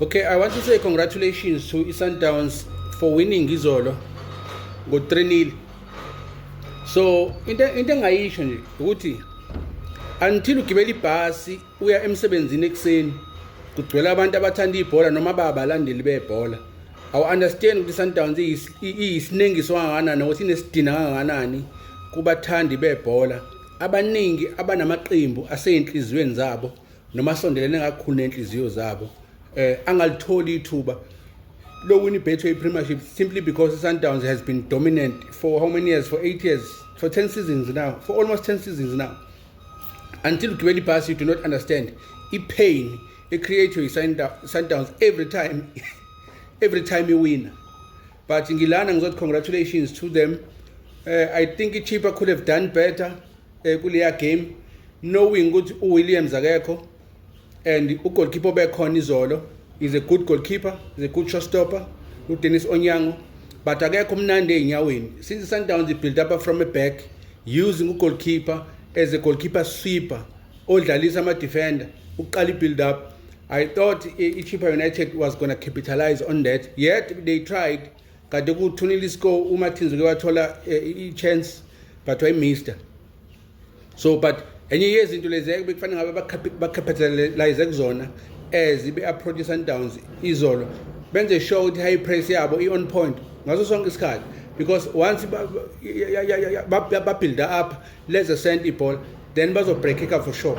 Okay, I want to say congratulations to iSundowns for winning izolo ngo-3-0. So into engayisho nje ukuthi until ugibela ibhasi uya emsebenzini ekuseni, kugcwele abantu abathanda ibhola noma babalandeli bebhola, awu understand ukuthi iSundowns iyisinengiso kangakanani, ukuthi inesidina kangakanani kubathandi bebhola abaningi abanamaqembu aseyinhliziyweni zabo noma asondelene kakhulu nenhliziyo zabo, angalitholi ithuba lowin iBetway Premiership simply because Sundowns has been dominant for how many years? For 8 years, for 10 seasons now, for almost 10 seasons now. Until ugibela ibhasi, you do not understand i-pain e-create Sundowns every time iwina. But ngilana ngizothi congratulations to them. I think iChippa could have done better kuleya game, knowing ukuthi uWilliams akekho and ugoalkeeper obekhona izolo is a good goalkeeper, is a good shot stopper, uDennis Onyango, but akekho mnandi ey'nyaweni since Sundowns build up from a back using ugoalkeeper as a goalkeeper sweeper odlalisa ama-defender uqala i-build up. I thought iChippa United was going to capitalize on that, yet they tried. Kade ku-2-0 score, uMartins uke wathola i-chance but wayimissed. So but enye yezinto lezi bekufanele ngabe bacapitalize kuzona as be-approach i-Sundowns izolo, benze sure ukuthi high press yabo i-on point ngaso sonke isikhathi, because once ba-build up leze send ibhola, then bazobreak for sure.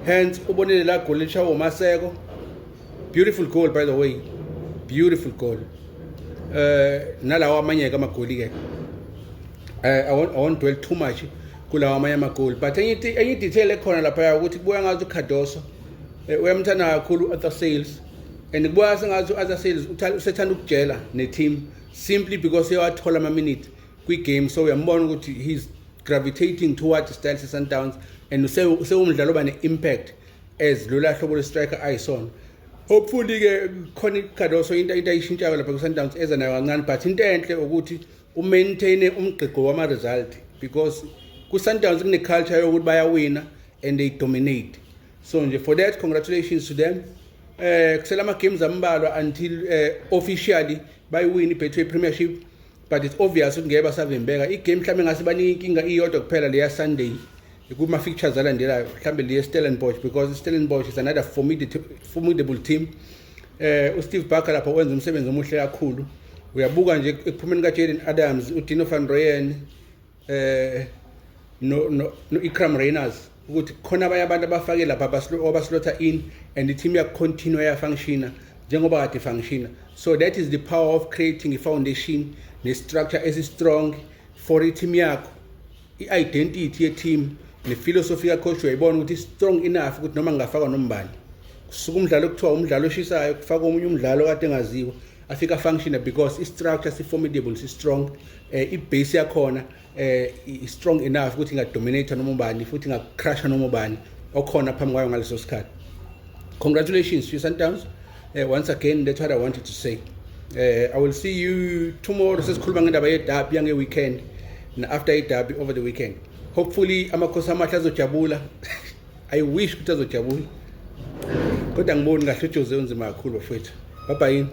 Hence ubonile la goal elishawa uMaseko. Beautiful goal, by the way, beautiful goal. Nalawa amanye ke amagoli ke, I won't dwell too much kulawa amanye amagoli, but enye detail ekhona lapha ukuthi kubuya ngathi uCardoso uyamthanda kakhulu Arthur Sales, and kubuya sengathi u-Arthur Sales usethanda ukujela ne-team simply because uyawathola ama-minute kwi-game. So uyambona ukuthi he's gravitating towards style se-Sundowns and usewumdlalo oba ne-impact as lola hlobo lwe-striker ayisona. Hopefully ke khona iCardoso into ayishintshayo lapha ku-Sundowns eza nayo kancane, but into enhle ukuthi umaintain umgqiqo wama-result, because ku-Sundowns kune-culture yokuthi bayawina and they dominate. So nje for that, congratulations to them. Kusela ama-games ambalwa until officially bayiwin i-Betway Premiership, but it's obvious ukuthi ngeke basavimbeka. Igame mhlawumbe ngase banike inkinga iyodwa kuphela, leya Sunday kuma-fixtures alandelayo, mhlawumbe liye Stellenbosch, because Stellenbosch is another formidable team. uSteve Barker lapha wenza umsebenzi omuhle kakhulu. Uyabuka nje ekuphumeni kaJaden Adams, uDino van Rooyen no Iqraam Rayners, ukuthi khona abanye abantu abafake lapha abaslota in and i-team yacontinue yafunctiona njengoba kade functiona. So that is the power of creating a foundation ne-structure esi-strong for i-team yakho. I-identity ye-team ne-philosophy kacoach uyayibona ukuthi strong enough ukuthi noma ngingafaka nombani, kusuka umdlalo okuthiwa umdlalo oshisayo, kufaka omunye umdlalo kade engaziwa, afika function because i-structure si-formidable, si-strong, i-base yakhona i-strong enough ukuthi ingadominate noma ubani futhi ingacrusha noma ubani okhona phambi kwayo ngaleso sikhathi. Congratulations to Sundowns once again. That's what I wanted to say. I will see you tomorrow, sesikhuluma ngendaba yedabi yange-weekend na after idabi over the weekend. Hopefully Amakhosi Amahle azojabula. I wish ukuthi azojabula, kodwa ngiboni kahle. UJose unzima kakhulu, bafowethu. Bye bye.